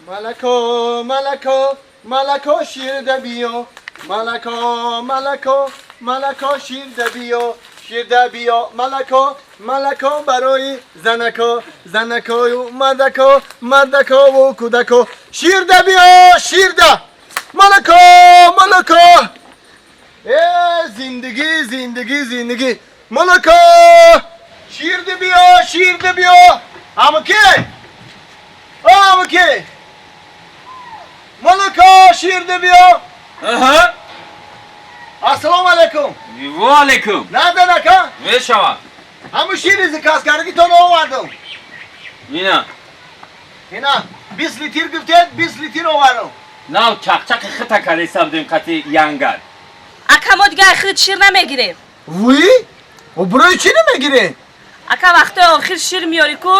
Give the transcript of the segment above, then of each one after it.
Малако, малако, малако ширда биё. Малако, малако, малако ширда биё. Ширда биё, малако, малако барои занако, занакою мардако, мардакову кӯдако. Ширда биё, ширда. Малако, малако. Э, зиндагӣ, зиндагӣ, зиндагӣ. Малако! Ширда биё, ширда биё. Амаки! Амаки! Малако, ширда биё. Аҳа. Ассалому алайкум. Ва алайкум. Наданака? Мешавад. Ҳамун шири заказ кардагитон овардам. Ина. Ина, 20 литр гуфтед, 20 литр овардам. Нав чақчақи хита кардеса будем қати янгар. Ака, мо дига ахир шир намегирем. Вуй? О, барои чӣ намегиред? Ака, вақтои охир шир меёрӣ ку,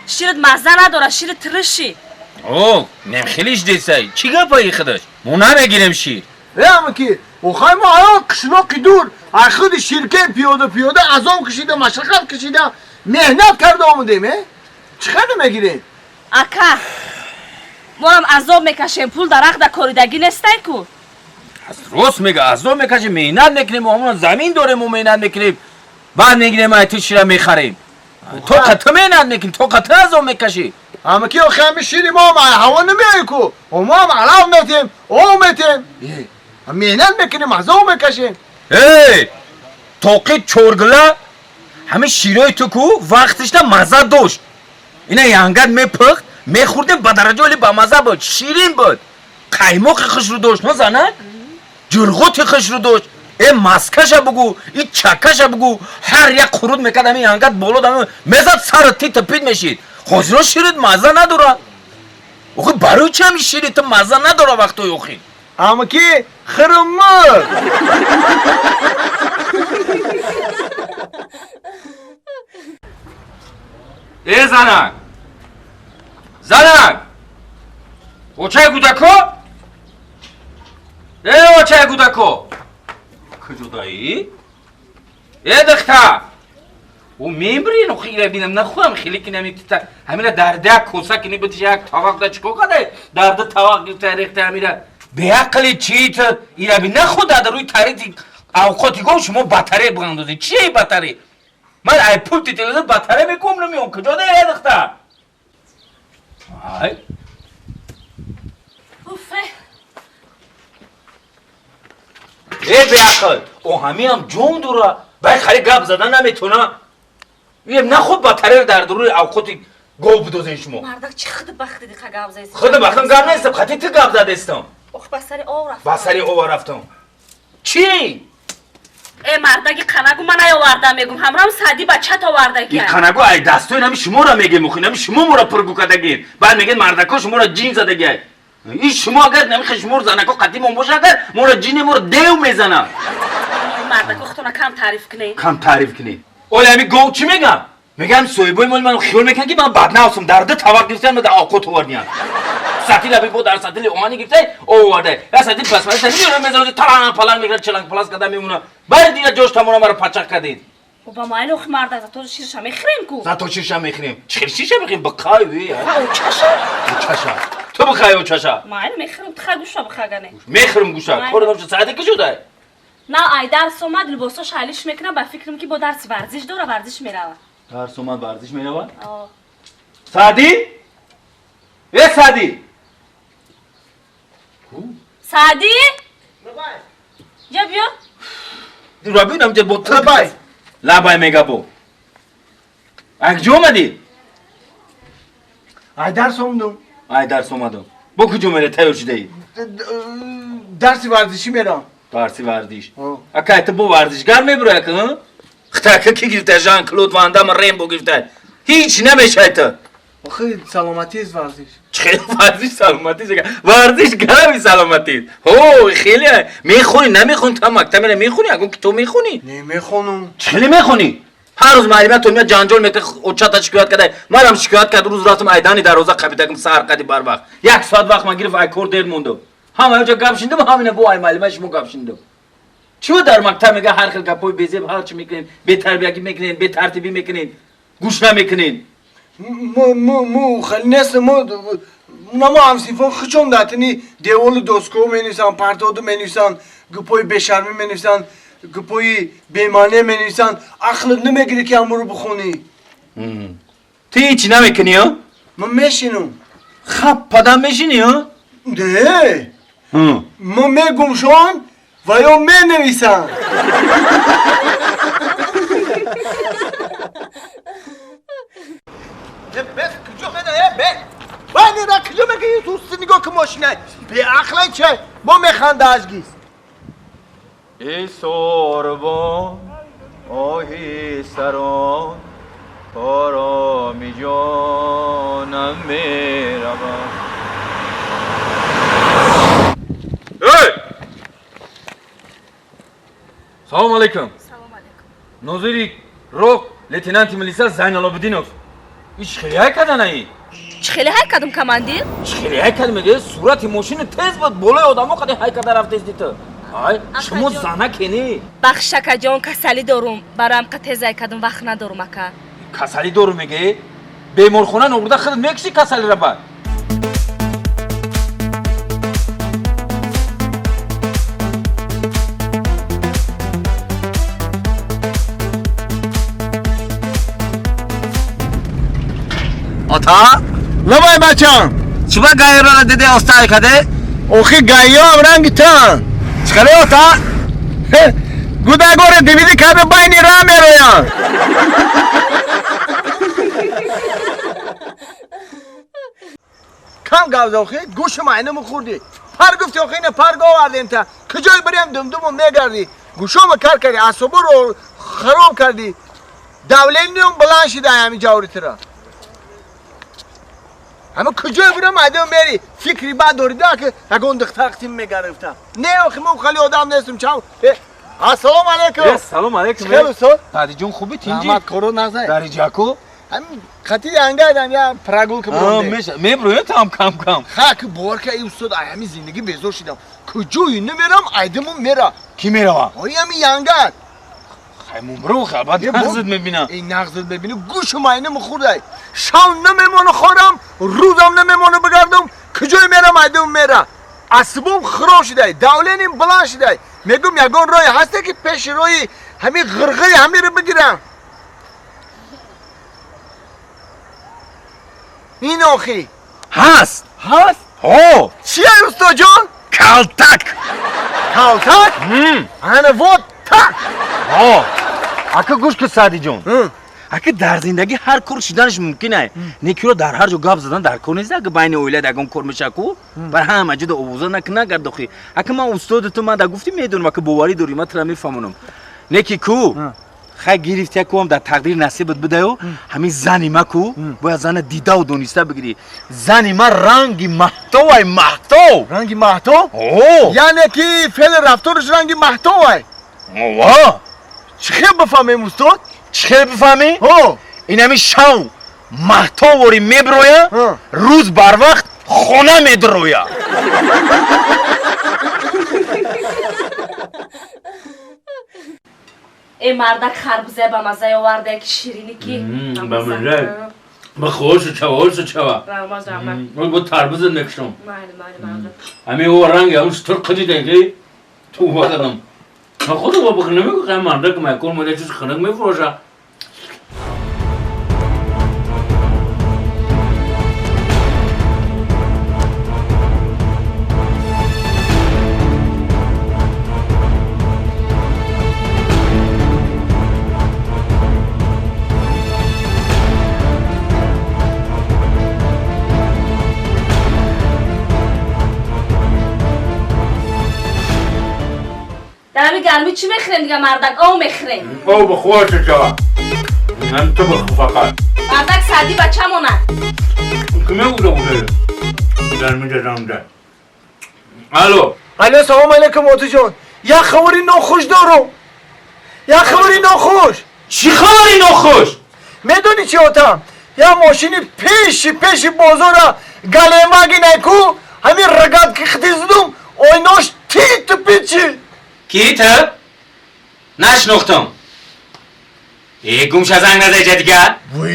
шират мазза надорад, шири тириши. О, нем хелиш десай. Чӣ гапаи худаш? Мо намегирем шир. Э, амаки, охай мо аян қишлоқи дур, ай худи ширкен пиёда пиёда азоб кашида, машаққат кашида, меҳнат карда омадем, э? Чӣ хел намегиред? Ака, моам азоб мекашем, пул дарахта коридагӣ нестай ку. Рост мега, азоб мекашем, меҳнат мекунем, мо замин дорем, мо меҳнат мекунем. Баъд мегирем, ай ту шира мехарем. То қата меҳнат мекунӣ, то қата азоб мекашӣ. Амаки, охи ҳами шири мо ҳаво намеои ку. Мо ҳам алаф метем, об метем. Э, меҳнат мекунем, азоб мекашем. Эй, тоқи чоргила ҳами широи ту ку вақтишда мазза дошт. Ина янгат мепухт, мехӯрдем, ба дараҷа оли бамазза буд, ширин буд. Қаймоқи хушрӯ дошт, но занак? Ҷурғоти хушрӯ дошт. Э, маскаша бугу, и чакаша бугу, ҳар як қурут мекард ҳами янгат боло дам мезад, сара тита пит мешид. Ҳозиро ширит мазза надорад. Охи барои чи ҳами шири ту мазза надора вақтои охир? Амаки, хирмир. Э, занак! Занак! Очаи кӯдако? Э, очаи кӯдако! Куҷодаӣ? Э, духтар! Ӯ мембирин, охи ира бинам, нахӯрам, хеле ки намитита. Ҳамира дар як коса кини битиш як тавақ да чико кадай? Дар ду тавақ гирифта рехта ҳамира. Беақли чӣ ту? Ира бин нахӯ дар рӯи тариқи авқоти гов шумо батарея биандозед. Чие батарея? Ман ай пулти телевизор батарея мекум намеём. Куҷо да, э, духтар? Ай. Уфе. Э, беақл! О, ҳамиам ҷон дора. Бай хари гап зада наметона. Ем нахуд батарея дар дуруи авқоти гов бидозен шумо. Мардак, чӣ худи бахти диқа гап заиси? Худи бахтам гап нестам, хати ту гап задестам. Ох, ба сари ов рафтам. Ба сари ова рафтам. Чӣ? Э, мардаги қанагу ман наёвардам, мегум, ҳамроҳам Саъдӣ бачат овардаги. И қанагу ай дастои нами шуморо мегем, охи нами шумо моро пургу кардагин. Баъд мегӯед мардако шуморо ҷин задагиай. И шумо агар намихе шуморо занако қадимон боша, агар моро ҷине моро дев мезанад. Мардако, худтона кам таъриф кунед. Кам таъриф кунед. Оли ҳами гов чӣ мегам? Мегам соҳибои моли ман хиёл мекунанд, ки ман баднавсам, дар ду тавақ гирифтан дар авқот овардиян. Сатила бо дар сатили оҳани гирифтай овардай. Я сатил пасмари сатил меёрам мезанад, таланг паланг мекунад, чаланг палас карда мемонад. Баъд дигар ҷош тамона маро пачақ кардед. Ба майли, охи мардак, зато ширша мехӯрем ку. Зато ширша мехӯрем. Чӣ хел ширша мехӯрем? Бақай ви. Очаша. Очаша. Ту бихай очаша. Майли, мехӯрем, ту хай гӯша бихагане. Мехӯрем гӯша. Кор намша саати ки шудай? На, ай дарс омад, либосош ҳалиш мекунам, ба фикрам ки бо дарси варзиш дора, варзиш мерава. Дарс омад, варзиш мерава? Саъдӣ? Э, Саъдӣ! Саъдӣ? Ҷа биё. Рабинам ҷа бо Лабай. Лабай мега бо. Ай куҷо омадӣ? Ай дарс омадам. Ай дарс омадам. Бо куҷо мере тайёр шудаӣ? Дарси варзишӣ мерам. Дарси варзиш. Акай, ту бо варзишгар мебурӣ ака? Хитака ки гирифта Жан Клод Ван Дам Рембо гирифта. Ҳеҷ намешай ту. Охи саломатист варзиш. Чӣ хеле варзиш саломатист? Варзиш гарами саломатист. Ҳо, хеле мехонӣ, намехонӣ, та мактаб мера мехонӣ, ягон китоб мехонӣ? Не, мехонам. Чӣ хеле мехонӣ? Ҳар рӯз муаллиматон меяд ҷанҷол мекунад, очата шикоят карда, манам шикоят кард, рӯз рафтам айдани дарвоза қапидакам саҳар қади барвақт. Як соат вақт ман гирифт, ай кор дер мондам. Ҳама ҷо гап шиндам, ҳамина бо ай муаллима шумо гап шиндам. Чӣ дар мактаб мега ҳар хел гапҳои безеб ҳар чӣ мекунед, бетарбиягӣ мекунед, бетартибӣ мекунед, гӯш намекунед. Мо хеле нестем, мо Унамо ҳамсинфон хичон датини деволу доскоҳо менависанд, партоду менависанд, гупои бешармӣ менависанд, гупои бемаъне менависанд. Ақлат намегирӣ ки ҳамонро бихонӣ. Ту ҳечи намекунӣ, а? Ман мешинам. Хап падам мешинӣ, а? Не. Ман мегумшон ва ё менависанд. Бо механда ажгиз. Эй сорбон, оҳи сарон, ороми ҷонам меравам. Эй! Салом алейкум. Салом алейкум. Нозири рок лейтенанти милиса Зайналобидинов. Иш хеле ҳай карда наи? Чӣ хеле ҳай кардам, командир? Чӣ хеле ҳай кардам, мегӯяд сурати мошини тез буд, болои одамо қади ҳай карда рафтести ту. Ай, шумо зана кени? Бахш акаҷон, касалӣ дорум, бароям қа тез ҳай кардам, вақт надорум ака. Касалӣ дорум мегӯӣ? Беморхона нобурда худат мекушӣ касалиро баъд. Ата? Лабай бачам. Чиба гайрора диде остай каде? Охи гайём ранги тан. Чикаре ота? Гудагоре дивиди каде байни ра мероянд. Кам гавза охи, гӯши майнаму хӯрдӣ. Пар гуфти охи, ина пар овардем та. Куҷой барем думдуму мегардӣ. Гӯшома кар кардӣ, асоборо хароб кардӣ. Давлениям баланд шида ҳамин ҷаври тура. Ама куҷой бурам айдам мери фикри бад дорида ки ягон духтар қитим мегарифта. Не охи, ман хали одам нестам. Чам. Ассалому алайкум. Салом алайкум. Хел устод? Саъдиҷон хуби тинҷи? Раҳмат, коро нағзай. Дариҷаку? Ҳамин қати янгайдам я прогулка бурдем. Меброем там кам кам. Ха, ки бовар ка эй устод, ай ҳамин зиндагӣ безор шидам. Куҷои намерам, айдаму мера. Ки мерава? Ой ҳамин янгат. Хай мумру, албат нағзит мебинам. Эй нағзит мебинам, гӯшу майнаму хӯрдай. Шав намемона хорам, рӯзам намемона бигардам, куҷое мерам айдаму мера. Асбом хироб шидай, давленим баланд шидай. Мегӯм ягон роҳе ҳасте ки пеши роҳи ҳамин ғирғири ҳамиро бигирам. Ин охи. Ҳаст. Ҳаст? Ҳо. Чия устоҷон? Калтак. Калтак? Ана вот так. Ҳо. Ака гӯш кун Саъдиҷон. Ака дар зиндагӣ ҳар кор шиданаш мумкин ай. Некиро дар ҳар ҷо гап задан дар кор нест, ака байни оила ягон кор меша ку, бар ҳама ҷода овоза накуна гардохӣ. Ака ман устоди ту, ман да гуфтӣ медонам, ака боварӣ дорӣ, ман тура мефаҳмонам. Неки ку, хай гирифти яку ҳам дар тақдири насибат бидаю, ҳамин зани ма ку, бояд зана дидаву дониста бигирӣ. Зани ма ранги маҳтов ай, маҳтов. Ранги маҳтов? О. Яъне ки феъли рафтораш ранги маҳтов ай. Ова. Чӣ хел бифаҳмем устод? Чӣ хел бифаҳмӣ? Ҳо. Ин ҳамин шав маҳтоворӣ меброя, рӯз барвақт хона медроя. Эй мардак харбуза ба маза оварда, ки ширини ки. Ба маза. Ба хошу чава, хошу чава. Раҳмат, раҳмат. Ман бо тарбуза мекушам. Майли, майли, майли. Ҳамин о ранги ҳамин штур қидидан ки ту вададам. Ман худам бо бихӯрам, намегӯ қай мардак майкор мода чиз хунук мефурӯша. Дар ҳамин гармӣ чӣ мехӯрем дига мардак? Об мехӯрем. Об бихӯр ча. Ман ту бихӯр фақат. Мардак Саъдӣ бача монад. Ки мегӯда буда? Гармӣ дадамда. Алло. Алло, салом алейкум отаҷон. Як хабари нохуш дорум. Як хабари нохуш. Чӣ хабари нохуш? Медонӣ чӣ отам? Як мошини пеши пеши бозора галемаги найку, ҳамин рогатки хити зудум, ойнош титу пичи. Ки ту? Нашинохтам. Э, гумша занг назай ҷа дигар. Вуй.